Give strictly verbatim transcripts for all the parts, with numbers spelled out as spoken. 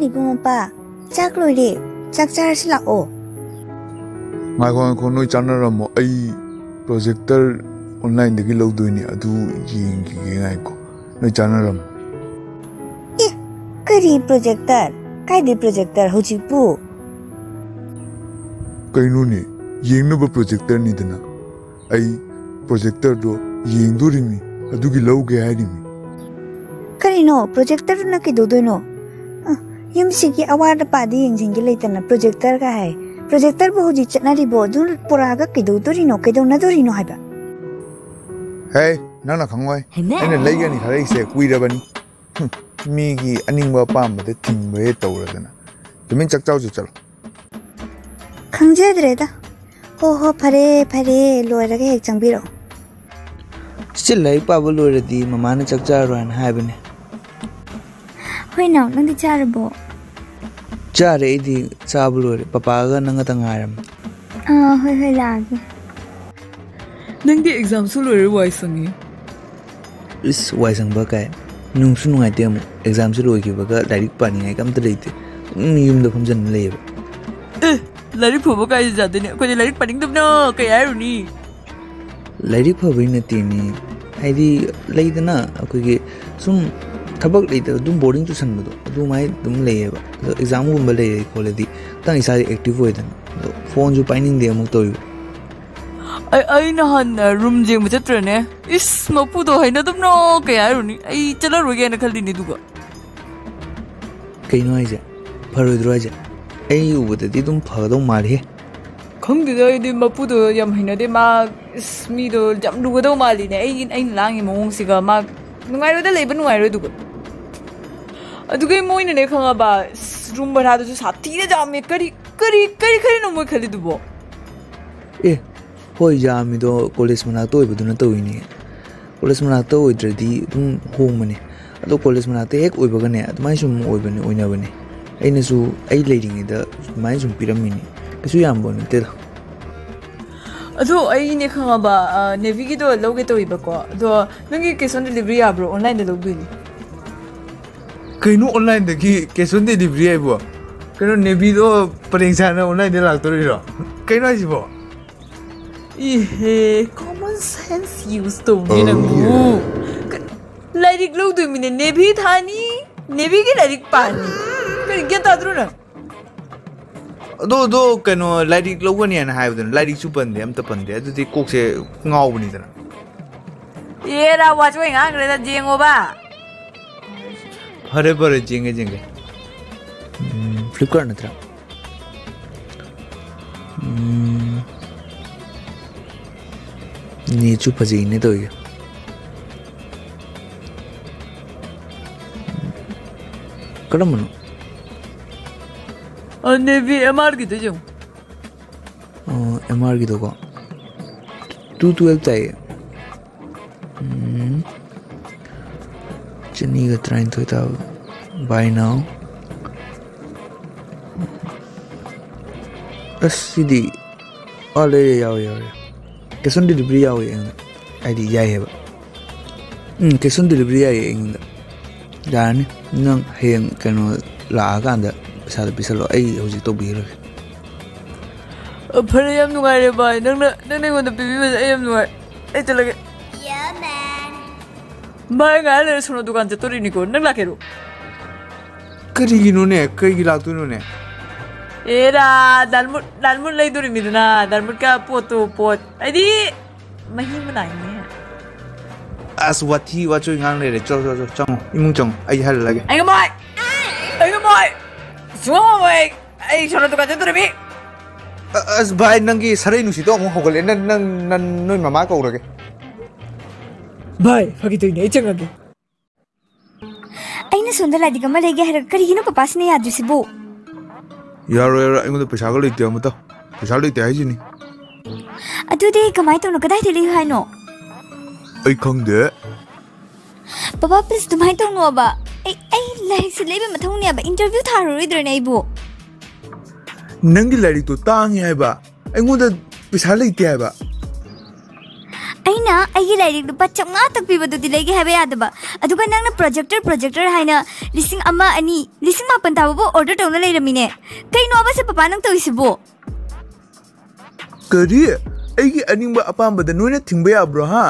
ꯏꯕꯨꯡ ꯃꯄꯥ, ꯆꯥꯛ ꯂꯣꯏꯔꯦ, ꯆꯥꯛ ꯆꯥꯔꯁꯤ ꯂꯥꯛꯑꯣ꯫ ꯉꯥꯏꯈꯣ, ꯉꯥꯏꯈꯣ, ꯅꯣꯏ ꯆꯥꯅꯔꯝꯃꯣ, ꯑꯩ projector online-ꯗꯒꯤ ꯂꯧꯗꯣꯏꯅꯦ, ꯑꯗꯨ ꯌꯦꯡꯈꯤꯒꯦ, ꯉꯥꯏꯈꯣ, ꯅꯣꯏ ꯆꯥꯅꯔꯝꯃꯣ꯫ ꯑꯦ, ꯀꯔꯤ projector? ꯀꯥꯏꯗꯩ projector ꯍꯧꯖꯤꯛꯄꯨ? ꯀꯩꯅꯣꯅꯦ, ꯌꯦꯡꯅꯕ projector-ꯅꯤꯗꯅ꯫ ꯑꯩ projector-ꯗꯣ ꯌꯦꯡꯗꯣꯔꯤꯃꯤ, ꯑꯗꯨꯒꯤ ꯂꯧꯒꯦ ꯍꯥꯏꯔꯤꯃꯤ꯫ ꯀꯔꯤꯅꯣ? Projector-ꯗꯨꯅ ꯀꯩꯗꯧꯗꯣꯏꯅꯣ? ꯑ, ꯌꯨꯝꯁꯤꯒꯤ ꯑꯋꯥꯠ ꯑꯄꯥꯗꯤ ꯌꯦꯡꯁꯤꯟꯒꯦ ꯂꯩꯇꯅ projector-ꯒ ꯍꯥꯏ꯫ Projector-ꯕꯨ ꯍꯧꯖꯤꯛ ꯆꯠꯅꯔꯤꯕꯣ? ꯑꯗꯨ ꯄꯨꯔꯛꯑꯒ ꯀꯩꯗꯧꯗꯣꯔꯤꯅꯣ? ꯀꯩꯗꯧꯅꯗꯣꯔꯤꯅꯣ ꯍꯥꯏꯕ? ꯍꯦ, ꯅꯪꯅ ꯈꯪꯉꯣꯏ꯫ ꯍꯩꯃꯥ! ꯑꯩꯅ ꯂꯩꯒꯅꯤ ꯈꯜꯂꯛꯏꯁꯦ ꯀꯨꯏꯔꯕꯅꯤ꯫ ꯍꯨꯝ, ꯃꯤꯒꯤ ꯑꯅꯤꯡꯕ ꯑꯄꯥꯝꯕꯗ ꯊꯤꯡꯕ ꯍꯦꯛ ꯇꯧꯔꯗꯅ꯫ ꯇꯨꯃꯤꯟ ꯆꯥꯛ ꯆꯥꯎꯁꯤ ꯆꯠꯂꯣ꯫ ꯈꯪꯖꯗ꯭ꯔꯦꯗ꯫ ꯍꯣ ꯍꯣ, ꯐꯔꯦ ꯐꯔꯦ, ꯂꯣꯏꯔꯒ ꯍꯦꯛ ꯆꯪꯕꯤꯔꯛꯑꯣ꯫ ꯆꯤꯆꯦ, ꯂꯥꯏꯔꯤꯛ ꯄꯥꯕ ꯂꯣꯏꯔꯗꯤ ꯃꯃꯥꯅ ꯆꯥꯛ ꯆꯥꯔꯣ ꯍꯥꯏꯅ ꯍꯥꯏꯕꯅꯦ꯫ ꯍꯣꯏ ꯅꯥꯎ, ꯅꯪꯗꯤ ꯆꯥꯔꯕꯣ? ꯆꯥꯔꯦ, ꯑꯩꯗꯤ ꯆꯥꯕ ꯂꯣꯏꯔꯦ꯫ ꯄꯄꯥꯒ ꯅꯪꯒꯇ ꯉꯥꯏꯔꯝꯃꯦ꯫ ꯑꯥ, ꯍꯣꯏ ꯍꯣꯏ, ꯂꯥꯛꯑꯒꯦ꯫ ꯅꯪꯗꯤ exam-ꯁꯨ ꯂꯣꯏꯔꯦ, ꯋꯥꯏ ꯁꯪꯉꯤ꯫ ꯏꯁ, ꯋꯥꯏ ꯁꯪꯕ ꯀꯥꯏ꯫ ꯅꯨꯡꯁꯨ ꯅꯨꯡꯉꯥꯏꯇꯦ ꯑꯃꯨꯛ꯫ Exam-ꯁꯦ ꯂꯣꯏꯈꯤꯕꯒ ꯂꯥꯏꯔꯤꯛ ꯄꯥꯅꯤꯡꯉꯥꯏꯒ ꯑꯝꯇ ꯂꯩꯇꯦ꯫ ꯑꯗꯨꯝ ꯌꯨꯝꯗ ꯐꯝꯖꯟꯅ ꯂꯩꯌꯦꯕ꯫ ꯑꯦ, ꯂꯥꯏꯔꯤꯛ ꯐꯕ ꯀꯥꯏꯁꯦ ꯌꯥꯗꯦꯅꯦ꯫ ꯑꯩꯈꯣꯏꯗꯤ ꯂꯥꯏꯔꯤꯛ ꯄꯥꯅꯤꯡꯗꯕꯅ ꯀꯩ ꯍꯥꯏꯔꯨꯅꯤ? ꯂꯥꯏꯔꯤꯛ ꯐꯕꯩ ꯅꯠꯇꯦꯅꯦ꯫ ꯍꯥꯏꯗꯤ, ꯂꯩꯗꯅ, ꯑꯩꯈꯣꯏꯒꯤ ꯁꯨꯝ ꯊꯕꯛ ꯂꯩꯇꯕ, ꯑꯗꯨꯝ boring ꯆꯨꯁꯟꯕꯗꯣ, ꯑꯗꯨꯃꯥꯏ ꯑꯗꯨꯝ ꯂꯩꯌꯦꯕ꯫ ꯑꯗꯣ exam-ꯒꯨꯝꯕ ꯂꯩꯔꯦ ꯈꯣꯠꯂꯗꯤ ꯈꯤꯇꯪ ꯏꯁꯥꯁꯦ active ꯑꯣꯏꯗꯅ꯫ ꯑꯗꯣ phone-ꯁꯨ ꯄꯥꯏꯅꯤꯡꯗꯦ ꯑꯃꯨꯛ ꯇꯧꯔꯤꯕ꯫ ꯑꯩ, ꯑꯩ ꯅꯍꯥꯟ, ꯑ, room ꯌꯦꯡꯕ ꯆꯠꯇ꯭ꯔꯅꯦ? ꯏꯁ, ꯃꯄꯨꯗꯣ ꯍꯩꯅꯗꯕꯅ ꯀꯩ ꯍꯥꯏꯔꯨꯅꯤ? ꯑꯩ ꯆꯠꯂꯔꯣꯏꯒꯦꯅ ꯈꯜꯂꯤꯅꯦ ꯑꯗꯨꯒ꯫ ꯀꯩꯅꯣ ꯍꯥꯏꯁꯦ? ꯐꯔꯣꯏꯗ꯭ꯔꯣ ꯍꯥꯏꯁꯦ? ꯑꯩ ꯎꯕꯗꯗꯤ ꯑꯗꯨꯝ ꯐꯒꯗꯧ ꯃꯥꯜꯂꯤꯍꯦ꯫ ꯈꯪꯗꯦꯗ, ꯑꯩꯗꯤ ꯃꯄꯨꯗꯣ ꯌꯥꯝ ꯍꯩꯅꯗꯦ꯫ ꯃꯥ, ꯏꯁ, ꯃꯤꯗꯣ ꯌꯥꯝ ꯂꯨꯒꯗꯧ ꯃꯥꯜꯂꯤꯅꯦ꯫ ꯑꯩꯒꯤ, ꯑꯩꯅ ꯂꯥꯡꯉꯤ ꯃꯑꯣꯡꯁꯤꯒ ꯃꯥ ꯅꯨꯡꯉꯥꯏꯔꯣꯏꯗ, ꯂꯩꯕ ꯅꯨꯡꯉꯥꯏꯔꯣꯏ ꯑꯗꯨꯒ꯫ ꯑꯗꯨꯒꯤ ꯃꯣꯏꯅꯅꯦ ꯈꯪꯉꯕ, ꯏꯁ, room ꯚꯔꯥꯗꯨꯁꯨ ꯁꯥꯊꯤꯅ ꯌꯥꯝꯃꯦ꯫ ꯀꯔꯤ, ꯀꯔꯤ, ꯀꯔꯤ ꯈꯜꯂꯤꯅꯣ ꯃꯣꯏ ꯈꯜꯂꯤꯗꯨꯕꯣ? ꯑꯦ, ꯍꯣꯏ, ꯌꯥꯝꯃꯤꯗꯣ college ꯃꯅꯥꯛꯇ ꯑꯣꯏꯕꯗꯨꯅ ꯇꯧꯔꯤꯅꯦ꯫ College ꯃꯅꯥꯛꯇ ꯑꯣꯏꯗ꯭ꯔꯗꯤ ꯑꯗꯨꯝ ꯍꯣꯡꯕꯅꯦ꯫ ꯑꯗꯣ college ꯃꯅꯥꯛꯇ ꯍꯦꯛ ꯑꯣꯏꯕꯒꯅꯦ, ꯑꯗꯨꯃꯥꯏꯅ ꯁꯨꯝ ꯑꯣꯏꯕꯅꯦ, ꯑꯣꯏꯅꯕꯅꯦ꯫ ꯑꯩꯅꯁꯨ ꯑꯩ ꯂꯩꯔꯤꯉꯩꯗ ꯑꯗꯨꯃꯥꯏꯅ ꯁꯨꯝ ꯄꯤꯔꯝꯃꯤꯅꯦ꯫ ꯀꯩꯁꯨ ꯌꯥꯝꯕ ꯅꯠꯇꯦꯗ꯫ ꯑꯗꯣ ꯑꯩꯅꯦ ꯈꯪꯉꯕ, ꯑ, ꯅꯦꯚꯤꯒꯤꯗꯣ ꯂꯧꯒꯦ ꯇꯧꯔꯤꯕꯀꯣ꯫ ꯑꯗꯣ ꯅꯪꯒꯤ cash on delivery ꯌꯥꯕ꯭ꯔꯣ? Online-ꯗ ꯂꯧꯗꯣꯏꯅꯦ꯫ ꯀꯩꯅꯣ, ꯑꯣꯟꯂꯥꯏꯟꯗꯒꯤ ꯀꯦꯁ ꯑꯣꯟ ꯗꯦꯂꯤꯚꯔꯤ ꯍꯥꯏꯕꯣ? ꯀꯩꯅꯣ, ꯅꯦꯚꯤꯗꯣ ꯄꯔꯦꯡ ꯁꯥꯅ ꯑꯣꯟꯂꯥꯏꯟꯗ ꯂꯥꯛꯇꯣꯔꯤꯔꯣ? ꯀꯩꯅꯣ ꯍꯥꯏꯁꯤꯕꯣ? ꯏꯍꯦ, common sense use ꯇꯧꯅꯤ ꯅꯪꯕꯨ꯫ ꯀ-, ꯂꯥꯏꯔꯤꯛ ꯂꯧꯗꯣꯏꯃꯤꯅꯦ, ꯅꯦꯚꯤ ꯊꯥꯅꯤ, ꯅꯦꯚꯤꯒꯤ ꯂꯥꯏꯔꯤꯛ ꯄꯥꯅꯤ꯫ ꯀꯔꯤ ꯒ꯭ꯌꯥꯟ ꯇꯥꯗ꯭ꯔꯣ ꯅꯪ? ꯑꯗꯣ, ꯑꯗꯣ, ꯀꯩꯅꯣ, ꯂꯥꯏꯔꯤꯛ ꯂꯧꯒꯅꯤ ꯍꯥꯏꯅ ꯍꯥꯏꯕꯗꯨꯅ ꯂꯥꯏꯔꯤꯛꯁꯨ ꯄꯟꯗꯦ, ꯑꯝꯇ ꯄꯟꯗꯦ꯫ ꯑꯗꯨꯗꯤ ꯀꯣꯛꯁꯦ ꯉꯥꯎꯕꯅꯤꯗꯅ꯫ ꯑꯦꯔꯥ, ꯋꯥꯆꯣꯏ ꯉꯥꯡꯈ꯭ꯔꯦꯗ, ꯌꯦꯡꯉꯣꯕ꯫ ꯐꯔꯦ, ꯐꯔꯦ, ꯌꯦꯡꯒꯦ, ꯌꯦꯡꯒꯦ꯫ ꯎꯝ, Flipkart ꯅꯠꯇ꯭ꯔꯥ? ꯎꯝ, ꯅꯦꯠꯁꯨ ꯐꯖꯩꯅꯦ ꯇꯧꯔꯤꯁꯦ꯫ ꯀꯔꯝꯕꯅꯣ? ꯑ, ꯅꯦꯚꯤ ꯑꯦꯝ ꯑꯥꯔꯒꯤꯗꯣ ꯌꯦꯡꯉꯨ꯫ ꯑꯣ, ꯑꯦꯝ ꯑꯥꯔꯒꯤꯗꯣꯀꯣ꯫ Two twelve ꯇꯥꯏꯌꯦ꯫ ꯎꯝ꯫ ꯆꯅꯤꯒ ꯇꯔꯥꯅꯤꯊꯣꯏ ꯇꯥꯕ꯫ Buy now꯫ ꯑꯁ, ꯁꯤꯗꯤ꯫ ꯑꯥ, ꯂꯩꯔꯦ, ꯌꯥꯎꯔꯦ, ꯌꯥꯎꯔꯦ꯫ Cash on delivery ꯌꯥꯎꯋꯦ ꯑꯩꯉꯣꯟꯗ꯫ ꯍꯥꯏꯗꯤ ꯌꯥꯏꯌꯦꯕ꯫ ꯎꯝ, cash on delivery ꯌꯥꯏꯌꯦ ꯑꯩꯉꯣꯟꯗ꯫ ꯌꯥꯔꯅꯤ꯫ ꯅꯪ ꯍꯌꯦꯡ ꯀꯩꯅꯣ ꯂꯥꯛꯑꯀꯥꯟꯗ ꯄꯩꯁꯥꯗꯣ ꯄꯤꯁꯜꯂꯣ꯫ ꯑꯩ ꯍꯧꯖꯤꯛ ꯇꯧꯕꯤꯔꯒꯦ꯫ ꯑ, ꯐꯔꯦ, ꯌꯥꯝ ꯅꯨꯡꯉꯥꯏꯔꯦ ꯚꯥꯏ꯫ ꯅꯪꯅ, ꯅꯪꯅ ꯑꯩꯉꯣꯟꯗ ꯄꯤꯕꯤꯕꯁꯦ ꯑꯩ ꯌꯥꯝ ꯅꯨꯡꯉꯥꯏ꯫ ꯑꯩ ꯆꯠꯂꯒꯦ꯫ ꯚꯥꯏ, ꯉꯥꯏꯍꯥꯛ ꯂꯩꯔ ꯁꯣꯅꯣ ꯗꯨꯀꯥꯟ ꯆꯠꯇꯣꯔꯤꯅꯤꯀꯣ꯫ ꯅꯪ ꯂꯥꯛꯀꯦꯔꯣ? ꯀꯔꯤꯒꯤꯅꯣꯅꯦ? ꯀꯩꯒꯤ ꯂꯥꯛꯇꯣꯏꯅꯣꯅꯦ? ꯑꯦꯔꯥ, ꯗꯥꯜꯃꯨꯠ, ꯗꯥꯜꯃꯨꯠ ꯂꯩꯗꯣꯔꯤꯃꯤꯗꯅ꯫ ꯗꯥꯜꯃꯨꯠꯀ ꯄꯣꯠꯇꯨ, ꯄꯣꯠ꯫ ꯑꯩꯗꯤ ꯃꯍꯤ ꯃꯅꯥꯏꯅꯦ꯫ ꯑꯁ, ꯋꯥꯊꯤ ꯋꯥꯆꯣꯏ ꯉꯥꯡ ꯂꯩꯔꯦ꯫ ꯆꯣ, ꯆꯣ, ꯆꯣ, ꯆꯪꯉꯣ꯫ ꯏꯃꯨꯡ ꯆꯪꯉꯣ꯫ ꯑꯩ ꯍꯜꯂꯒꯦ꯫ ꯑꯩ ꯉꯝꯃꯣꯏ! ꯑꯩ ꯉꯝꯃꯣꯏ! ꯁꯨꯡꯉꯝ ꯉꯝꯃꯣꯏ ꯑꯩ! ꯑꯩ ꯁꯣꯅꯣ ꯗꯨꯀꯥꯟ ꯆꯠꯇꯣꯔꯤꯃꯤ! ꯑ-, ꯑꯁ, ꯚꯥꯏ, ꯅꯪꯒꯤ ꯁꯔꯩ ꯅꯨꯡꯁꯤꯠꯇꯣ ꯑꯃꯨꯛ ꯍꯧꯒꯠꯂꯦ꯫ ꯅꯪ, ꯅꯪ, ꯅꯪ, ꯅꯣꯏ ꯃꯃꯥ ꯀꯧꯔꯒꯦ꯫ ꯚꯥꯏ, ꯐꯥꯒꯤ ꯇꯧꯏꯅꯦ, ꯑꯩ ꯆꯪꯉꯒꯦ꯫ ꯑꯩꯅ ꯁꯣꯝꯗ ꯂꯥꯏꯔꯤꯛ ꯑꯃ ꯂꯩꯒꯦ ꯍꯥꯏꯔꯒ ꯀꯔꯤꯒꯤꯅꯣ ꯄꯄꯥꯁꯤꯅ ꯌꯥꯗ꯭ꯔꯤꯁꯤꯕꯨ? ꯌꯥꯔꯣꯏ, ꯌꯥꯔꯣꯏ, ꯑꯩꯉꯣꯟꯗ ꯄꯩꯁꯥꯒ ꯂꯩꯇꯦ ꯑꯃꯠꯇ꯫ ꯄꯩꯁꯥ ꯂꯩꯇꯦ ꯍꯥꯏꯁꯤꯅꯤ꯫ ꯑꯗꯨꯗꯤ ꯀꯃꯥꯏꯅ ꯇꯧꯅꯣ? ꯀꯗꯥꯏꯗ ꯂꯩꯌꯨ ꯍꯥꯏꯅꯣ? ꯑꯩ ꯈꯪꯗꯦ꯫ ꯄꯄꯥ, please, ꯑꯗꯨꯃꯥꯏꯅ ꯇꯧꯅꯣꯕ꯫ ꯑꯩ, ꯑꯩ ꯂꯥꯏꯔꯤꯛꯁꯦ ꯂꯩꯕ ꯃꯊꯧꯅꯦꯕ꯫ Interview ꯊꯥꯔꯨꯔꯣꯏꯗ꯭ꯔꯅꯦ ꯑꯩꯕꯨ? ꯅꯪꯒꯤ ꯂꯥꯏꯔꯤꯛꯇꯣ ꯇꯥꯡꯉꯦ ꯍꯥꯏꯕ꯫ ꯑꯩꯉꯣꯟꯗ ꯄꯩꯁꯥ ꯂꯩꯇꯦ ꯍꯥꯏꯕ꯫ ꯑꯩꯅ ꯑꯩꯒꯤ ꯂꯥꯏꯔꯤꯛ ꯂꯨꯄꯥ ꯆꯥꯝꯃꯉꯥ ꯇꯛ ꯄꯤꯕꯗꯨꯗꯤ ꯂꯩꯒꯦ ꯍꯥꯏꯕ ꯌꯥꯗꯕ, ꯑꯗꯨꯒ ꯅꯪꯅ projector projector ꯍꯥꯏꯅ ꯂꯤꯁꯤꯡ ꯑꯃ, ꯑꯅꯤ, ꯂꯤꯁꯤꯡ ꯃꯥꯄꯟ ꯇꯥꯕꯕꯨ order ꯇꯧꯅ ꯂꯩꯔꯝꯃꯤꯅꯦ꯫ ꯀꯩꯅꯣꯕ ꯁꯤ ꯄꯄꯥ ꯅꯪ ꯇꯧꯔꯤꯁꯤꯕꯣ? ꯀꯔꯤ? ꯑꯩꯒꯤ ꯑꯅꯤꯡꯕ ꯑꯄꯥꯝꯕꯗ ꯅꯣꯏꯅ ꯊꯤꯡꯕ ꯌꯥꯕ꯭ꯔꯣ ꯍꯥ?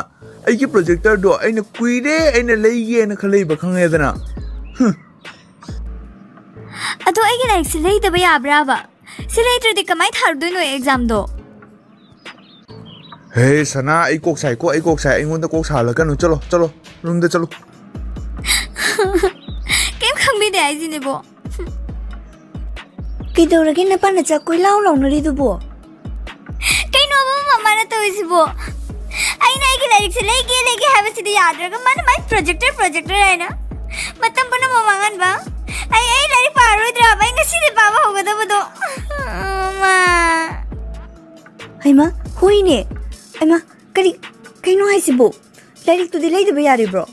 ꯑꯩꯒꯤ projectorꯗꯣ ꯑꯩꯅ ꯀꯨꯏꯔꯦ ꯑꯩꯅ ꯂꯩꯒꯦꯅ ꯈꯜꯂꯛꯏꯕ ꯈꯪꯉꯦꯗꯅ꯫ ꯍꯨꯝ꯫ ꯑꯗꯣ ꯑꯩꯒꯤ ꯂꯥꯏꯔꯤꯛꯁꯦ ꯂꯩꯗꯕ ꯌꯥꯕ꯭ꯔꯥꯕ? ꯁꯤ ꯂꯩꯇ꯭ꯔꯗꯤ ꯀꯃꯥꯏ ꯊꯥꯔꯨꯗꯣꯏꯅꯣ examꯗꯣ? ꯍꯦ ꯁꯅꯥ, ꯑꯩ ꯀꯣꯛ ꯁꯥꯏꯀꯣ, ꯑꯩ ꯀꯣꯛ ꯁꯥꯏ꯫ ꯑꯩꯉꯣꯟꯗ ꯀꯣꯛ ꯁꯥꯍꯜꯂꯛꯀꯅꯨ꯫ ꯆꯠꯂꯣ, ꯆꯠꯂꯣ, roomꯗ ꯆꯠꯂꯣ꯫ ꯀꯩꯝ ꯈꯪꯕꯤꯗꯦ ꯍꯥꯏꯁꯤꯅꯦꯕꯣ꯫ ꯀꯩꯗꯧꯔꯒꯦ ꯅꯄꯥ ꯅꯆꯥ ꯀꯣꯏꯂꯥꯎ ꯂꯥꯎꯅꯔꯤꯗꯨꯕꯣ? ꯀꯩꯅꯣꯕ ꯃꯃꯥꯅ ꯇꯧꯔꯤꯁꯤꯕꯣ? ꯑꯩꯅ ꯑꯩꯒꯤ ꯂꯥꯏꯔꯤꯛꯁꯦ ꯂꯩꯒꯦ ꯂꯩꯒꯦ ꯍꯥꯏꯕꯁꯤꯗꯤ ꯌꯥꯗ꯭ꯔꯒ ꯃꯥꯅ ꯃꯥꯏ projector projector ꯍꯥꯏꯅ ꯃꯇꯝ ꯄꯨꯝꯅꯃꯛ ꯃꯥꯡꯍꯟꯕ꯫ ꯑꯩ ꯑꯩ ꯂꯥꯏꯔꯤꯛ ꯄꯥꯔꯔꯣꯏꯗ꯭ꯔꯕ? ꯑꯩ ꯉꯁꯤꯗꯤ ꯄꯥꯕ ꯍꯧꯒꯗꯕꯗꯣ꯫ ꯃꯥ꯫ ꯍꯩꯃ, ꯍꯣꯏꯅꯦ꯫ ꯍꯩꯃ, ꯀꯔꯤ, ꯀꯩꯅꯣ ꯍꯥꯏꯁꯤꯕꯣ? ꯂꯥꯏꯔꯤꯛꯇꯨꯗꯤ ꯂꯩꯗꯕ ꯌꯥꯔꯤꯕ꯭ꯔꯣ?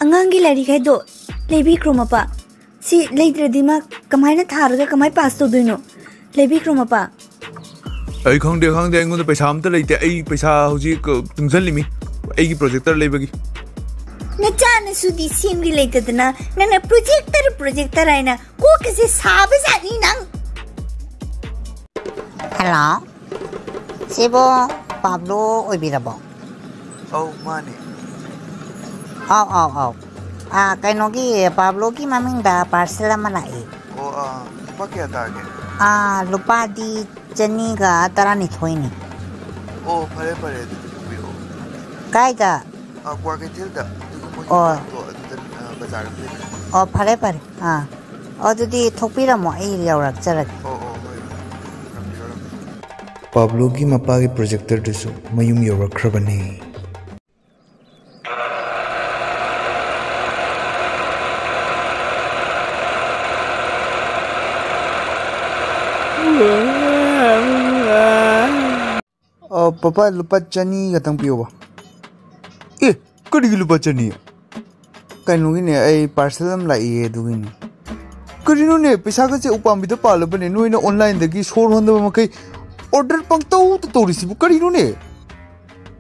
ꯑꯉꯥꯡꯒꯤ ꯂꯥꯏꯔꯤꯛ ꯍꯥꯏꯗꯣ ꯂꯩꯕꯤꯈ꯭ꯔꯣ ꯃꯄꯥ꯫ ꯁꯤ ꯂꯩꯗ꯭ꯔꯗꯤ ꯃꯥ ꯀꯃꯥꯏꯅ ꯊꯥꯔꯒ ꯀꯃꯥꯏ pass ꯇꯧꯗꯣꯏꯅꯣ? ꯂꯩꯕꯤꯈ꯭ꯔꯣ ꯃꯄꯥ꯫ ꯑꯩ ꯈꯪꯗꯦ, ꯈꯪꯗꯦ, ꯑꯩꯉꯣꯟꯗ ꯄꯩꯁꯥ ꯑꯝꯇ ꯂꯩꯇꯦ꯫ ꯑꯩ ꯄꯩꯁꯥ ꯍꯧꯖꯤꯛ, ꯑ, ꯇꯨꯡꯁꯜꯂꯤꯃꯤ ꯑꯩꯒꯤ projector ꯂꯩꯕꯒꯤ꯫ ꯅꯆꯥꯅꯁꯨꯗꯤ ꯁꯦꯝꯒꯦ ꯂꯩꯇꯗꯅ ꯅꯪꯅ projector projector ꯍꯥꯏꯅ ꯀꯣꯛꯀꯁꯦ ꯁꯥꯕꯖꯥꯠꯅꯤ ꯅꯪ꯫ ꯍꯜꯂꯣ, ꯁꯤꯕꯨ ꯄꯥꯕ꯭ꯂꯣ ꯑꯣꯏꯕꯤꯔꯕꯣ? ꯑꯧ, ꯃꯥꯅꯦ꯫ ꯑꯥꯎ ꯑꯥꯎ ꯑꯥꯎ꯫ ꯑꯥ, ꯀꯩꯅꯣꯒꯤ, ꯄꯥꯕ꯭ꯂꯣꯒꯤ ꯃꯃꯤꯡꯗ parcel ꯑꯃ ꯂꯥꯛꯏ꯫ ꯑꯣ, ꯑꯥ, ꯂꯨꯄꯥ ꯀꯌꯥ ꯇꯥꯒꯦ? ꯑꯥ, ꯂꯨꯄꯥꯗꯤ ꯆꯅꯤꯒ ꯇꯔꯥꯅꯤꯊꯣꯏꯅꯤ꯫ ꯑꯣ, ꯐꯔꯦ ꯐꯔꯦ, ꯑꯗꯨꯗꯤ ꯄꯨꯕꯤꯔꯛꯑꯣ꯫ ꯀꯥꯏꯗ? ꯑꯥ, ꯀ꯭ꯋꯥꯀꯩꯊꯦꯜꯗ, ꯑꯗꯨꯒ ꯃꯣꯏꯒꯤ ꯑꯣ꯫ ꯗꯨꯀꯥꯟꯗꯣ ꯑꯗꯨꯗ, ꯑꯥ, ꯕꯖꯥꯔ ꯑꯝꯗ ꯂꯩ꯫ ꯑꯣ, ꯐꯔꯦ ꯐꯔꯦ꯫ ꯑꯥ, ꯑꯣ, ꯑꯗꯨꯗꯤ ꯊꯣꯛꯄꯤꯔꯝꯃꯣ, ꯑꯩ ꯌꯧꯔꯛꯆꯔꯒꯦ꯫ ꯑꯣ ꯑꯣ, ꯍꯣꯏ ꯍꯣꯏ, ꯂꯥꯛꯄꯤꯔꯣ ꯂꯥꯛꯄꯤꯔꯣ꯫ ꯄꯥꯕ꯭ꯂꯣꯒꯤ ꯃꯄꯥꯒꯤ projectorꯗꯨꯁꯨ ꯃꯌꯨꯝ ꯌꯧꯔꯛꯈ꯭ꯔꯕꯅꯤ꯫ ꯑ, ꯄꯄꯥ, ꯂꯨꯄꯥ ꯆꯅꯤ ꯈꯛꯇꯪ ꯄꯤꯌꯣꯕ꯫ ꯑꯦ, ꯀꯔꯤꯒꯤ ꯂꯨꯄꯥ ꯆꯅꯤ? ꯀꯩꯅꯣꯒꯤꯅꯦ, ꯑꯩ parcel ꯑꯃ ꯂꯥꯛꯏꯌꯦ, ꯑꯗꯨꯒꯤꯅꯤ꯫ ꯀꯔꯤꯅꯣꯅꯦ, ꯄꯩꯁꯥꯒꯁꯦ ꯎꯄꯥꯝꯕꯤꯗ ꯄꯥꯜꯂꯕꯅꯦ? ꯅꯣꯏꯅ onlineꯗꯒꯤ ꯁꯣꯔ ꯍꯣꯟꯗꯕ ꯃꯈꯩ order ꯄꯪꯇꯧꯗ ꯇꯧꯔꯤꯁꯤꯕꯨ ꯀꯔꯤꯅꯣꯅꯦ?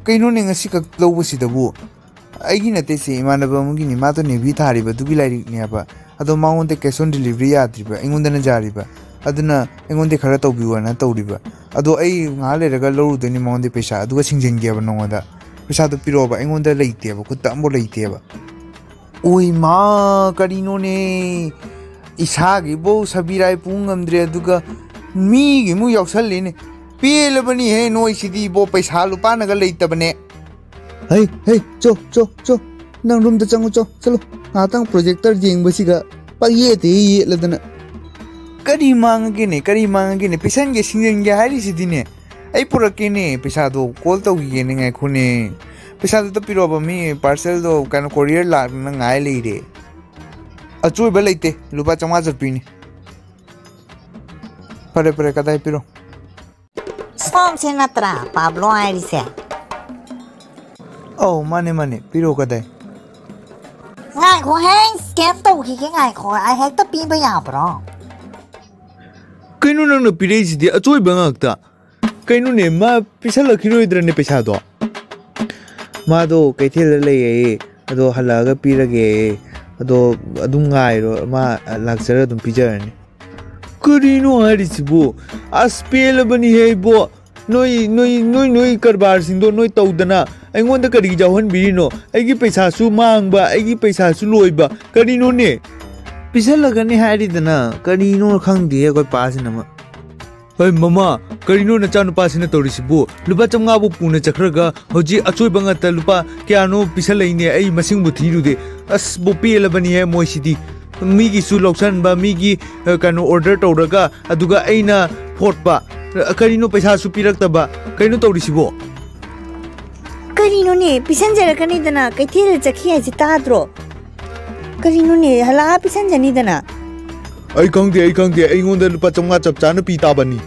ꯀꯩꯅꯣꯅꯦ ꯉꯁꯤꯈꯛ ꯂꯧꯕꯁꯤꯗꯕꯨ? ꯑꯩꯒꯤ ꯅꯠꯇꯦ ꯁꯤ, ꯏꯃꯥꯟꯅꯕ ꯑꯃꯒꯤꯅꯤ, ꯃꯥꯗꯣ ꯅꯦꯚꯤ ꯊꯥꯔꯤꯕ ꯑꯗꯨꯒꯤ ꯂꯥꯏꯔꯤꯛꯅꯦ ꯍꯥꯏꯕ꯫ ꯑꯗꯣ ꯃꯉꯣꯟꯗ cash on delivery ꯌꯥꯗ꯭ꯔꯤꯕ, ꯑꯩꯉꯣꯟꯗꯅ ꯌꯥꯔꯤꯕ꯫ ꯑꯗꯨꯅ ꯑꯩꯉꯣꯟꯗ ꯈꯔ ꯇꯧꯕꯤꯌꯣꯅ ꯇꯧꯔꯤꯕ꯫ ꯑꯗꯣ ꯑꯩ ꯉꯥꯏꯍꯥꯛ ꯂꯩꯔꯒ ꯂꯧꯔꯨꯗꯣꯏꯅꯤ ꯃꯉꯣꯟꯗ ꯄꯩꯁꯥ, ꯑꯗꯨꯒ ꯁꯤꯡꯖꯟꯒꯦꯕ ꯅꯉꯣꯟꯗ꯫ ꯄꯩꯁꯥꯗꯣ ꯄꯤꯔꯛꯑꯣꯕ, ꯑꯩꯉꯣꯟꯗ ꯂꯩꯇꯦꯕ, ꯈꯨꯠꯇ ꯑꯝꯐꯥꯎ ꯂꯩꯇꯦꯕ꯫ ꯑꯣꯏ ꯃꯥ, ꯀꯔꯤꯅꯣꯅꯦ? ꯏꯁꯥꯒꯤꯕꯨ ꯁꯕꯤꯔꯥꯏ ꯄꯨ ꯉꯝꯗ꯭ꯔꯦ, ꯑꯗꯨꯒ ꯃꯤꯒꯤꯃꯨꯛ ꯌꯥꯎꯁꯜꯂꯤꯅꯦ꯫ ꯄꯦꯜꯂꯕꯅꯤꯍꯦ ꯅꯣꯏꯁꯤꯗꯤ ꯏꯕꯣ, ꯄꯩꯁꯥ ꯂꯨꯄꯥꯅꯒ ꯂꯩꯇꯕꯅꯦ꯫ ꯍꯩ, ꯍꯩ, ꯆꯣ, ꯆꯣ, ꯆꯣ꯫ ꯅꯪ ꯔꯨꯝꯗ ꯆꯪꯉꯨ, ꯆꯣ, ꯆꯠꯂꯣ꯫ ꯉꯥꯏꯍꯥꯛꯇꯪ projector ꯌꯦꯡꯕꯁꯤꯒ ꯄꯪꯌꯦꯠꯇ ꯍꯦꯛ ꯌꯦꯠꯂꯗꯅ꯫ ꯀꯔꯤ ꯃꯥꯡꯉꯒꯦꯅꯦ, ꯀꯔꯤ ꯃꯥꯡꯉꯒꯦꯅꯦ? ꯄꯤꯁꯟꯒꯦ, ꯁꯤꯡꯖꯟꯒꯦ ꯍꯥꯏꯔꯤꯁꯤꯗꯤꯅꯦ꯫ ꯑꯩ ꯄꯨꯔꯛꯀꯦꯅꯦ, ꯄꯩꯁꯥꯗꯣ call ꯇꯧꯈꯤꯒꯦꯅꯦ, ꯉꯥꯏꯈꯣꯅꯦ꯫ ꯄꯩꯁꯥꯗꯣ ꯑꯝꯇ ꯄꯤꯔꯛꯑꯣꯕ, ꯃꯤ parcelꯗꯣ ꯀꯩꯅꯣ courier ꯂꯥꯛꯅ ꯉꯥꯏ ꯂꯩꯔꯦ꯫ ꯑꯆꯣꯏꯕ ꯂꯩꯇꯦ, ꯂꯨꯄꯥ ꯆꯥꯝꯃꯉꯥ ꯆꯠꯄꯤꯅꯤ꯫ ꯐꯔꯦ, ꯐꯔꯦ, ꯀꯗꯥꯏ ꯄꯤꯔꯣ? ꯁꯣꯝꯁꯦ ꯅꯠꯇ꯭ꯔꯥ ꯄꯥꯕ꯭ꯂꯣ ꯍꯥꯏꯔꯤꯁꯦ? ꯑꯧ, ꯃꯥꯅꯦ, ꯃꯥꯅꯦ, ꯄꯤꯔꯣ, ꯀꯗꯥꯏ? ꯉꯥꯏꯈꯣꯍꯦ, scan ꯇꯧꯈꯤꯒꯦ, ꯉꯥꯏꯈꯣ, ꯑꯩ ꯍꯦꯛꯇ ꯄꯤꯕ ꯌꯥꯕ꯭ꯔꯣ? ꯀꯩꯅꯣ ꯅꯪꯅ ꯄꯤꯔꯛꯏꯁꯤꯗꯤ? ꯑꯆꯣꯏꯕ ꯉꯥꯛꯇ꯫ ꯀꯩꯅꯣꯅꯦ, ꯃꯥ ꯄꯤꯁꯜꯂꯛꯈꯤꯔꯣꯏꯗ꯭ꯔꯅꯦ ꯄꯩꯁꯥꯗꯣ? ꯃꯥꯗꯣ ꯀꯩꯊꯦꯜꯗ ꯂꯩꯌꯦ, ꯑꯗꯣ ꯍꯜꯂꯛꯑꯒ ꯄꯤꯔꯒꯦ, ꯑꯗꯣ ꯑꯗꯨꯝ ꯉꯥꯏꯔꯣ, ꯃꯥ ꯂꯥꯛꯆꯔꯒ ꯑꯗꯨꯝ ꯄꯤꯖꯔꯅꯤ꯫ ꯀꯔꯤꯅꯣ ꯍꯥꯏꯔꯤꯁꯤꯕꯨ? ꯑꯁ, ꯄꯦꯜꯂꯕꯅꯤꯍꯦ ꯏꯕꯣ꯫ ꯅꯣꯏ, ꯅꯣꯏ, ꯅꯣꯏ, ꯅꯣꯏ ꯀꯔꯕꯥꯔꯁꯤꯡꯗꯣ ꯅꯣꯏ ꯇꯧꯗꯅ ꯑꯩꯉꯣꯟꯗ ꯀꯔꯤꯒꯤ ꯌꯥꯎꯍꯟꯕꯤꯔꯤꯅꯣ? ꯑꯩꯒꯤ ꯄꯩꯁꯥꯁꯨ ꯃꯥꯡꯕ, ꯑꯩꯒꯤ ꯄꯩꯁꯥꯁꯨ ꯂꯣꯏꯕ꯫ ꯀꯔꯤꯅꯣꯅꯦ? ꯄꯤꯁꯜꯂꯒꯅꯤ ꯍꯥꯏꯔꯤꯗꯅ, ꯀꯔꯤꯅꯣ ꯈꯪꯗꯦ ꯑꯩꯈꯣꯏ ꯄꯥꯁꯤꯅ ꯑꯃ꯫ ꯍꯣꯏ ꯃꯃꯥ, ꯀꯔꯤꯅꯣ ꯅꯆꯥꯅꯨꯄꯥꯁꯤꯅ ꯇꯧꯔꯤꯁꯤꯕꯨ? ꯂꯨꯄꯥ ꯆꯥꯝꯃꯉꯥꯕꯨ ꯄꯨꯅ ꯆꯠꯈ꯭ꯔꯒ ꯍꯧꯖꯤꯛ ꯑꯆꯣꯏꯕ ꯉꯥꯛꯇ ꯂꯨꯄꯥ ꯀꯌꯥꯅꯣ ꯄꯤꯁꯜꯂꯛꯏꯅꯦ, ꯑꯩ ꯃꯁꯤꯡꯕꯨ ꯊꯤꯔꯨꯗꯦ꯫ ꯑꯁ, ꯕꯣ, ꯄꯦꯜꯂꯕꯅꯤꯍꯦ ꯃꯣꯏꯁꯤꯗꯤ꯫ ꯃꯤꯒꯤꯁꯨ ꯂꯧꯁꯟꯕ, ꯃꯤꯒꯤ, ꯑ, ꯀꯩꯅꯣ, order ꯇꯧꯔꯒ, ꯑꯗꯨꯒ ꯑꯩꯅ ꯐꯣꯠꯄ꯫ ꯑ, ꯀꯔꯤꯅꯣ ꯄꯩꯁꯥꯁꯨ ꯄꯤꯔꯛꯇꯕ? ꯀꯩꯅꯣ ꯇꯧꯔꯤꯁꯤꯕꯣ? ꯀꯔꯤꯅꯣꯅꯦ? ꯄꯤꯁꯟꯖꯔꯛꯀꯅꯤꯗꯅ, ꯀꯩꯊꯦꯜꯗ ꯆꯠꯈꯤ ꯍꯥꯏꯁꯦ ꯇꯥꯗ꯭ꯔꯣ? ꯀꯔꯤꯅꯣꯅꯦ? ꯍꯜꯂꯛꯑ ꯄꯤꯁꯟꯖꯅꯤꯗꯅ꯫ ꯑꯩ ꯈꯪꯗꯦ, ꯑꯩ ꯈꯪꯗꯦ꯫ ꯑꯩꯉꯣꯟꯗ ꯂꯨꯄꯥ ꯆꯥꯝꯃꯉꯥ ꯆꯞ ꯆꯥꯅ ꯄꯤ ꯇꯥꯕꯅꯤ꯫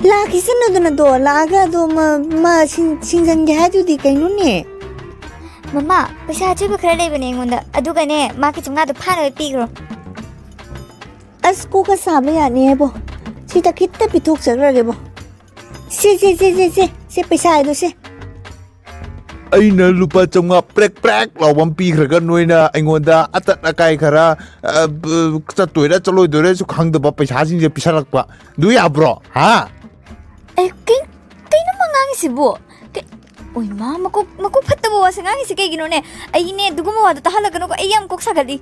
ꯂꯥꯛꯈꯤꯁꯅꯨꯗꯅꯗꯣ, ꯂꯥꯛꯑꯒ ꯑꯗꯣ ꯃ-, ꯃ-, ꯁꯤꯡ-, ꯁꯤꯡꯖꯟꯒꯦ ꯍꯥꯏꯗꯨꯗꯤ ꯀꯩꯅꯣꯅꯦ? ꯃꯃꯥ, ꯄꯩꯁꯥ ꯑꯆꯣꯏꯕ ꯈꯔ ꯂꯩꯕꯅꯦ ꯑꯩꯉꯣꯟꯗ, ꯑꯗꯨꯒꯅꯦ, ꯃꯥꯒꯤ ꯆꯥꯝꯃꯉꯥꯗꯣ ꯐꯥꯅꯕ ꯄꯤꯈ꯭ꯔꯣ꯫ ꯑꯁ, ꯀꯣꯛꯀ ꯁꯥꯕ ꯌꯥꯅꯤ ꯍꯥꯏꯕꯣ꯫ ꯁꯤꯗ ꯈꯤꯠꯇ ꯄꯤꯊꯣꯛꯆꯈ꯭ꯔꯒꯦꯕꯣ꯫ ꯁꯦ, ꯁꯦ, ꯁꯦ, ꯁꯦ, ꯁꯦ, ꯁꯦ, ꯄꯩꯁꯥ ꯍꯥꯏꯗꯣ ꯁꯦ꯫ ꯑꯩꯅ ꯂꯨꯄꯥ ꯆꯥꯝꯃꯉꯥ ꯄ꯭ꯔꯦꯛ ꯄ꯭ꯔꯦꯛ ꯂꯥꯎꯕ ꯑꯃ ꯄꯤꯈ꯭ꯔꯒ, ꯅꯣꯏꯅ ꯑꯩꯉꯣꯟꯗ ꯑꯇꯠ ꯑꯀꯥꯏ ꯈꯔ, ꯑ, ꯕ-, ꯆꯠꯇꯣꯏꯔꯥ ꯆꯠꯂꯣꯏꯗꯣꯏꯔꯥꯁꯨ ꯈꯪꯗꯕ ꯄꯩꯁꯥꯁꯤꯡꯁꯦ ꯄꯤꯁꯜꯂꯛꯄ꯫ ꯑꯗꯨ ꯌꯥꯕ꯭ꯔꯣ? ꯍꯥ? ꯑꯦ, ꯀꯩ-, ꯀꯩꯅꯣ ꯃꯥ ꯉꯥꯡꯉꯤꯁꯤꯕꯨ? ꯀꯩ-, ꯑꯣꯏꯃꯥ, ꯃꯀꯣꯛ, ꯃꯀꯣꯛ ꯐꯠꯇꯕ ꯋꯥꯁꯦ ꯉꯥꯡꯉꯤꯁꯦ ꯀꯩꯒꯤꯅꯣꯅꯦ? ꯑꯩꯅꯦ, ꯑꯗꯨꯒꯨꯝꯕ ꯋꯥꯗꯣ ꯇꯥꯍꯜꯂꯛꯀꯅꯨꯀꯣ, ꯑꯩ ꯌꯥꯝ ꯀꯣꯛ ꯁꯥꯒꯠꯂꯤ꯫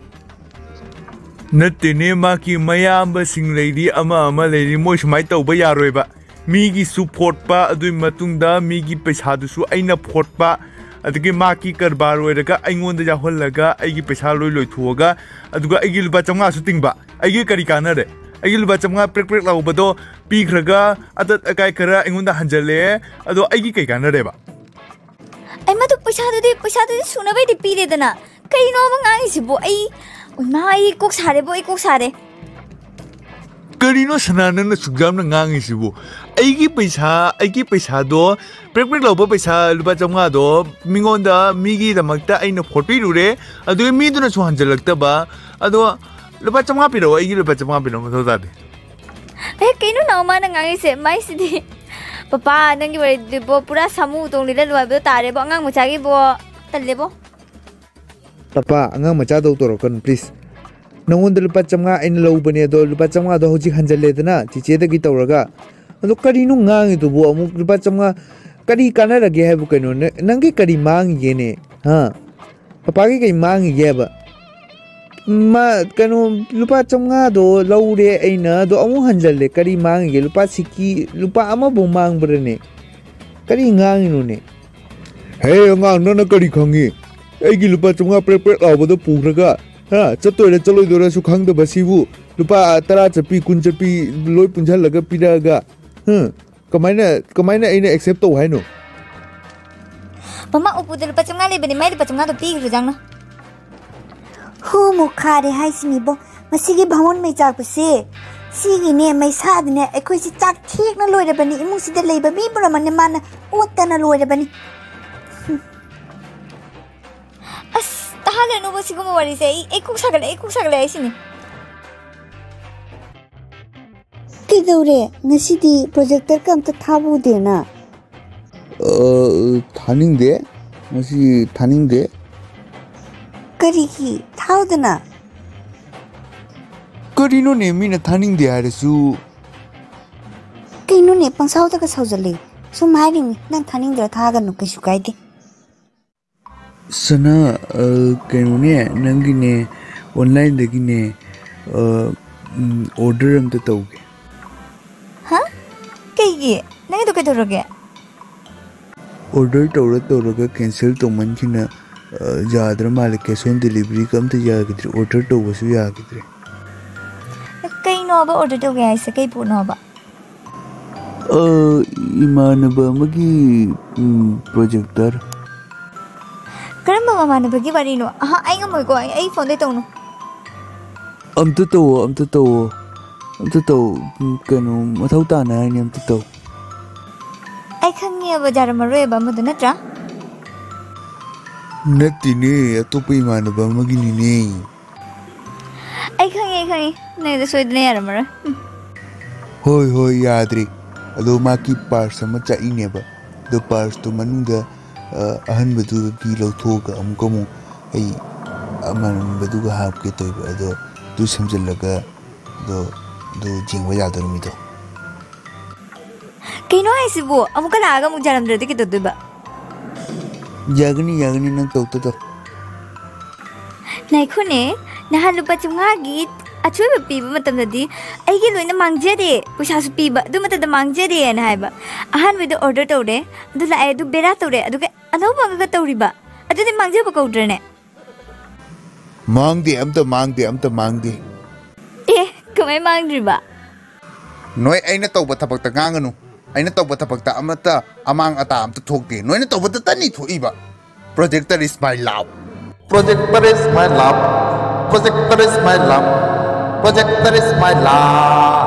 ꯅꯠꯇꯦꯅꯦ, ꯃꯥꯒꯤ ꯃꯌꯥꯝꯕꯁꯤꯡ ꯂꯩꯔꯤ, ꯑꯃ ꯑꯃ ꯂꯩꯔꯤ, ꯃꯣꯏ ꯁꯨꯃꯥꯏꯅ ꯇꯧꯕ ꯌꯥꯔꯣꯏꯕ꯫ ꯃꯤꯒꯤꯁꯨ ꯐꯣꯠꯄ, ꯑꯗꯨꯒꯤ ꯃꯇꯨꯡꯗ ꯃꯤꯒꯤ ꯄꯩꯁꯥꯗꯨꯁꯨ ꯑꯩꯅ ꯐꯣꯠꯄ, ꯑꯗꯒꯤ ꯃꯥꯒꯤ ꯀꯔꯕꯥꯔ ꯑꯣꯏꯔꯒ ꯑꯩꯉꯣꯟꯗ ꯌꯥꯎꯍꯜꯂꯒ ꯑꯩꯒꯤ ꯄꯩꯁꯥ ꯂꯣꯏ ꯂꯣꯏꯊꯣꯛꯑꯒ, ꯑꯗꯨꯒ ꯑꯩꯒꯤ ꯂꯨꯄꯥ ꯆꯥꯝꯃꯉꯥꯁꯨ ꯇꯤꯡꯕ꯫ ꯑꯩꯒꯤ ꯀꯔꯤ ꯀꯥꯟꯅꯔꯦ? ꯑꯩꯒꯤ ꯂꯨꯄꯥ ꯆꯥꯝꯃꯉꯥ ꯄ꯭ꯔꯦꯛ ꯄ꯭ꯔꯦꯛ ꯂꯥꯎꯕꯗꯣ ꯄꯤꯈ꯭ꯔꯒ ꯑꯇꯠ ꯑꯀꯥꯏ ꯈꯔ ꯑꯩꯉꯣꯟꯗ ꯍꯟꯖꯜꯂꯛꯑꯦ, ꯑꯗꯣ ꯑꯩꯒꯤ ꯀꯩ ꯀꯥꯟꯅꯔꯦꯕ? ꯑꯩ ꯃꯗꯨ ꯄꯩꯁꯥꯗꯨꯗꯤ, ꯄꯩꯁꯥꯗꯨꯗꯤ ꯁꯨꯅꯕꯩꯗꯤ ꯄꯤꯔꯦꯗꯅ꯫ ꯀꯩꯅꯣꯕ ꯉꯥꯡꯉꯤꯁꯤꯕꯨ? ꯑꯩ, ꯏꯃꯥ, ꯑꯩ ꯀꯣꯛ ꯁꯥꯔꯦꯕꯣ, ꯑꯩ ꯀꯣꯛ ꯁꯥꯔꯦ꯫ ꯀꯔꯤꯅꯣ ꯁꯅꯥ, ꯅꯪꯅ ꯁꯨꯛ ꯌꯥꯝꯅ ꯉꯥꯡꯉꯤꯁꯤꯕꯨ? ꯑꯩꯒꯤ ꯄꯩꯁꯥ, ꯑꯩꯒꯤ ꯄꯩꯁꯥꯗꯣ, ꯄ꯭ꯔꯦꯛ ꯄ꯭ꯔꯦꯛ ꯂꯥꯎꯕ ꯄꯩꯁꯥ ꯂꯨꯄꯥ ꯆꯥꯝꯃꯉꯥꯗꯣ ꯃꯤꯉꯣꯟꯗ, ꯃꯤꯒꯤꯗꯃꯛꯇ ꯑꯩꯅ ꯐꯣꯠꯄꯤꯔꯨꯔꯦ, ꯑꯗꯨꯒ ꯃꯤꯗꯨꯅꯁꯨ ꯍꯟꯖꯜꯂꯛꯇꯕ꯫ ꯑꯗꯣ ꯂꯨꯄꯥ ꯆꯥꯝꯃꯉꯥ ꯄꯤꯔꯛꯑꯣ, ꯑꯩꯒꯤ ꯂꯨꯄꯥ ꯆꯥꯝꯃꯉꯥ ꯄꯤꯔꯛꯑꯣ, ꯃꯊꯧ ꯇꯥꯗꯦ꯫ ꯑꯦ, ꯀꯩꯅꯣ ꯅꯥꯎ ꯃꯥꯅ ꯉꯥꯡꯉꯤꯁꯦ? ꯃꯥꯏꯁꯤꯗꯤ꯫ ꯄꯄꯥ, ꯅꯪꯒꯤ ꯋꯥꯔꯤꯗꯨꯕꯣ ꯄꯨꯔꯥ ꯁꯥꯃꯨ ꯇꯣꯡꯂꯤꯗ ꯂꯨꯍꯥꯏꯕꯗꯣ ꯇꯥꯔꯦꯕꯣ, ꯑꯉꯥꯡ ꯃꯆꯥꯒꯤꯕꯣ꯫ ꯇꯜꯂꯦꯕꯣ꯫ ꯄꯄꯥ, ꯑꯉꯥꯡ ꯃꯆꯥꯗꯧ ꯇꯧꯔꯛꯀꯅꯨ, please꯫ ꯅꯉꯣꯟꯗ ꯂꯨꯄꯥ ꯆꯥꯝꯃꯉꯥ ꯑꯩꯅ ꯂꯧꯕꯅꯦ, ꯑꯗꯣ ꯂꯨꯄꯥ ꯆꯥꯝꯃꯉꯥꯗꯣ ꯍꯧꯖꯤꯛ ꯍꯟꯖꯜꯂꯦꯗꯅ, ꯆꯤꯆꯦꯗꯒꯤ ꯇꯧꯔꯒ꯫ ꯑꯗꯣ ꯀꯔꯤꯅꯣ ꯉꯥꯡꯉꯤꯗꯨꯕꯨ? ꯑꯃꯨꯛ ꯂꯨꯄꯥ ꯆꯥꯝꯃꯉꯥ ꯀꯔꯤ ꯀꯥꯟꯅꯔꯒꯦ ꯍꯥꯏꯕꯨ ꯀꯩꯅꯣ? ꯅ-, ꯅꯪꯒꯤ ꯀꯔꯤ ꯃꯥꯡꯉꯤꯒꯦꯅꯦ? ꯍꯥ? ꯄꯄꯥꯒꯤ ꯀꯔꯤ ꯃꯥꯡꯉꯤꯒꯦꯕ? ꯃꯥ, ꯀꯩꯅꯣ, ꯂꯨꯄꯥ ꯆꯥꯝꯃꯉꯥꯗꯣ ꯂꯧꯔꯦ ꯑꯩꯅ, ꯑꯗꯣ ꯑꯃꯨꯛ ꯍꯟꯖꯜꯂꯦ꯫ ꯀꯔꯤ ꯃꯥꯡꯉꯤꯒꯦ? ꯂꯨꯄꯥ ꯁꯤꯀꯤ, ꯂꯨꯄꯥ ꯑꯃꯕꯨ ꯃꯥꯡꯕ꯭ꯔꯅꯦ? ꯀꯔꯤ ꯉꯥꯡꯉꯤꯅꯣꯅꯦ? ꯍꯦ ꯑꯉꯥꯡ, ꯅꯪꯅ ꯀꯔꯤ ꯈꯪꯉꯤ? ꯑꯩꯒꯤ ꯂꯨꯄꯥ ꯆꯥꯝꯃꯉꯥ ꯄ꯭ꯔꯦꯛ ꯄ꯭ꯔꯦꯛ ꯂꯥꯎꯕꯗꯣ ꯄꯨꯈ꯭ꯔꯒ, ꯍꯥ, ꯆꯠꯇꯣꯏꯔꯥ ꯆꯠꯂꯣꯏꯗꯣꯏꯔꯥꯁꯨ ꯈꯪꯗꯕ ꯁꯤꯕꯨ, ꯂꯨꯄꯥ ꯇꯔꯥ ꯆꯠꯄꯤ, ꯀꯨꯟ ꯆꯠꯄꯤ ꯂꯣꯏ ꯄꯨꯟꯁꯤꯜꯂꯒ ꯄꯤꯔꯛꯑꯒ, ꯍꯥ, ꯀꯃꯥꯏꯅ, ꯀꯃꯥꯏꯅ ꯑꯩꯅ accept ꯇꯧ ꯍꯥꯏꯅꯣ? ꯃꯃꯥ, ꯎꯄꯨꯗ ꯂꯨꯄꯥ ꯆꯥꯝꯃꯉꯥ ꯂꯩꯕꯅꯦ, ꯃꯥꯏ ꯂꯨꯄꯥ ꯆꯥꯝꯃꯉꯥꯗꯣ ꯄꯤꯈ꯭ꯔꯣ ꯆꯪꯅ꯫ ꯍꯨ, ꯃꯨꯛꯈꯥꯔꯦ ꯍꯥꯏꯁꯤꯅꯤꯕꯣ꯫ ꯃꯁꯤꯒꯤ ꯚꯥꯃꯣꯟ ꯃꯩ ꯆꯥꯛꯄꯁꯦ, ꯁꯤꯒꯤꯅꯦ ꯃꯩꯁꯥꯗꯅꯦ ꯑꯩꯈꯣꯏꯁꯦ ꯆꯥꯛ ꯊꯦꯛꯅ ꯂꯣꯏꯔꯕꯅꯤ꯫ ꯏꯃꯨꯡꯁꯤꯗ ꯂꯩꯕ ꯃꯤ ꯄꯨꯝꯅꯃꯛꯅꯦ ꯃꯥꯅ ꯑꯣꯠꯇꯅ ꯂꯣꯏꯔꯕꯅꯤ꯫ ꯑꯁ, ꯇꯥꯍꯜꯂꯅꯨꯕ ꯁꯤꯒꯨꯝꯕ ꯋꯥꯔꯤꯁꯦ꯫ ꯑꯩ, ꯑꯩ ꯀꯣꯛ ꯁꯥꯒꯠꯂꯦ, ꯑꯩ ꯀꯣꯛ ꯁꯥꯒꯠꯂꯦ ꯍꯥꯏꯁꯤꯅꯤ꯫ ꯀꯩꯗꯧꯔꯦ? ꯉꯁꯤꯗꯤ projectorꯒ ꯑꯝꯇ ꯊꯥꯕ ꯎꯗꯦꯅ꯫ ꯑ, ꯊꯥꯅꯤꯡꯗꯦ꯫ ꯃꯁꯤ ꯊꯥꯅꯤꯡꯗꯦ꯫ ꯀꯔꯤꯒꯤ? ꯊꯥꯎꯗꯅ꯫ ꯀꯔꯤꯅꯣꯅꯦ, ꯃꯤꯅ ꯊꯥꯅꯤꯡꯗꯦ ꯍꯥꯏꯔꯁꯨ? ꯀꯩꯅꯣꯅꯦ, ꯄꯪꯁꯥꯎꯗꯒ ꯁꯥꯎꯖꯜꯂꯦ꯫ ꯁꯨꯝ ꯍꯥꯏꯔꯤꯅꯤ, ꯅꯪ ꯊꯥꯅꯤꯡꯗ꯭ꯔ ꯊꯥꯒꯅꯨ, ꯀꯩꯁꯨ ꯀꯥꯏꯗꯦ꯫ ꯁꯅꯥ, ꯑ, ꯀꯩꯅꯣꯅꯦ, ꯅꯪꯒꯤꯅꯦ, online-ꯗꯒꯤꯅꯦ, ꯑ, ꯎꯝ, order ꯑꯝꯇ ꯇꯧꯒꯦ꯫ ꯍꯥ? ꯀꯩꯒꯤ? ꯅꯪꯒꯤꯗꯣ ꯀꯩꯗꯧꯔꯒꯦ? Order ꯇꯧꯔ ꯇꯧꯔꯒ cancel ꯇꯧꯃꯟꯈꯤꯅ, ꯑ, ꯌꯥꯗ꯭ꯔ ꯃꯥꯜꯂꯦ꯫ Cash on delivery-ꯒ ꯑꯝꯇ ꯌꯥꯈꯤꯗ꯭ꯔꯦ, order ꯇꯧꯕꯁꯨ ꯌꯥꯈꯤꯗ꯭ꯔꯦ꯫ ꯀꯩꯅꯣꯕ order ꯇꯧꯒꯦ ꯍꯥꯏꯁꯦ? ꯀꯩ ꯄꯣꯠꯅꯣꯕ? ꯑ, ꯏꯃꯥꯟꯅꯕ ꯑꯃꯒꯤ, ꯎꯝ, projector꯫ ꯀꯔꯝꯕ ꯃꯃꯥꯟꯅꯕꯒꯤ ꯋꯥꯔꯤꯅꯣ? ꯑꯍꯥ, ꯑꯩ ꯉꯝꯃꯣꯏꯀꯣ, ꯑꯩ, ꯑꯩ phone-ꯗꯩ ꯇꯧꯅꯨ꯫ ꯑꯝꯇ ꯇꯧꯋꯣ, ꯑꯝꯇ ꯇꯧꯋꯣ, ꯑꯝꯇ ꯇꯧ꯫ ꯎꯝ, ꯀꯩꯅꯣ, ꯃꯊꯧ ꯇꯥꯅ ꯍꯥꯏꯅꯤ, ꯑꯝꯇ ꯇꯧ꯫ ꯑꯩ ꯈꯪꯉꯦꯕ, ꯌꯥꯔꯝꯃꯔꯣꯏꯕ ꯑꯃꯗꯣ, ꯅꯠꯇ꯭ꯔꯥ? ꯅꯠꯇꯦꯅꯦ, ꯑꯇꯣꯞꯄ ꯏꯃꯥꯟꯅꯕ ꯑꯃꯒꯤꯅꯤꯅꯦ꯫ ꯑꯩ ꯈꯪꯉꯦ, ꯑꯩ ꯈꯪꯉꯦ, ꯅꯪꯒꯤꯗꯣ ꯁꯣꯏꯗꯅ ꯌꯥꯔꯝꯃꯔꯣꯏ꯫ ꯎꯝ꯫ ꯍꯣꯏ, ꯍꯣꯏ, ꯌꯥꯗ꯭ꯔꯦ꯫ ꯑꯗꯣ ꯃꯥꯒꯤ purse ꯑꯃ ꯆꯠꯂꯤꯅꯦꯕ꯫ ꯑꯗꯣ purse-ꯇꯣ ꯃꯅꯨꯡꯗ, ꯑ, ꯑꯍꯟꯕꯗꯨꯒꯤ ꯂꯧꯊꯣꯛꯑꯒ ꯑꯃꯨꯛꯀ ꯑꯃꯨꯛ ꯑꯩ ꯑꯃꯟꯕꯗꯨꯒ ꯍꯥꯞꯀꯦ ꯇꯧꯕ꯫ ꯑꯗꯣ ꯑꯗꯨ ꯁꯝꯖꯜꯂꯒ ꯑꯗꯣ ꯑꯗꯨ ꯌꯦꯡꯕ ꯌꯥꯗꯣꯔꯤꯃꯤꯗꯣ꯫ ꯀꯩꯅꯣ ꯍꯥꯏꯁꯤꯕꯨ? ꯑꯃꯨꯛꯀ ꯂꯥꯛꯑꯒ ꯑꯃꯨꯛ ꯌꯥꯔꯝꯗ꯭ꯔꯗꯤ ꯀꯩꯗꯧꯗꯣꯏꯕ? ꯌꯥꯒꯅꯤ, ꯌꯥꯒꯅꯤ, ꯅꯪ ꯇꯧ, ꯇꯧ, ꯇꯧ꯫ ꯉꯥꯏꯈꯣꯅꯦ, ꯅꯍꯥꯟ ꯂꯨꯄꯥ ꯆꯥꯝꯃꯉꯥꯒꯤ ꯑꯆꯣꯏꯕ ꯄꯤꯕ ꯃꯇꯝꯗꯗꯤ ꯑꯩꯒꯤ ꯂꯣꯏꯅ ꯃꯥꯡꯖꯔꯦ, ꯄꯩꯁꯥꯁꯨ ꯄꯤꯕ, ꯑꯗꯨ ꯃꯇꯝꯗ ꯃꯥꯡꯖꯔꯦꯅ ꯍꯥꯏꯕ꯫ ꯑꯍꯥꯟꯕꯗ order ꯇꯧꯔꯦ, ꯑꯗꯨ ꯂꯥꯛꯑꯦ, ꯑꯗꯨ ꯕꯦꯔꯥ ꯇꯧꯔꯦ, ꯑꯗꯨꯒ ꯑꯅꯧꯕ ꯑꯃꯒ ꯇꯧꯔꯤꯕ, ꯑꯗꯨꯗꯤ ꯃꯥꯡꯖꯕ ꯀꯧꯗ꯭ꯔꯅꯦ? ꯃꯥꯡꯗꯦ, ꯑꯝꯇ ꯃꯥꯡꯗꯦ, ꯑꯝꯇ ꯃꯥꯡꯗꯦ꯫ ꯑꯦ, ꯀꯃꯥꯏ ꯃꯥꯡꯗ꯭ꯔꯤꯕ? ꯅꯣꯏ ꯑꯩꯅ ꯇꯧꯕ ꯊꯕꯛꯇ ꯉꯥꯡꯒꯅꯨ꯫ ꯑꯩꯅ ꯇꯧꯕ ꯊꯕꯛꯇ ꯑꯃꯠꯇ ꯑꯃꯥꯡ ꯑꯇꯥ ꯑꯝꯇ ꯊꯣꯛꯇꯦ꯫ ꯅꯣꯏꯅ ꯇꯧꯕꯗꯇꯅꯤ ꯊꯣꯛꯏꯕ꯫ Projector is my love. Projector is my love. Projector is my love. Projector is my love.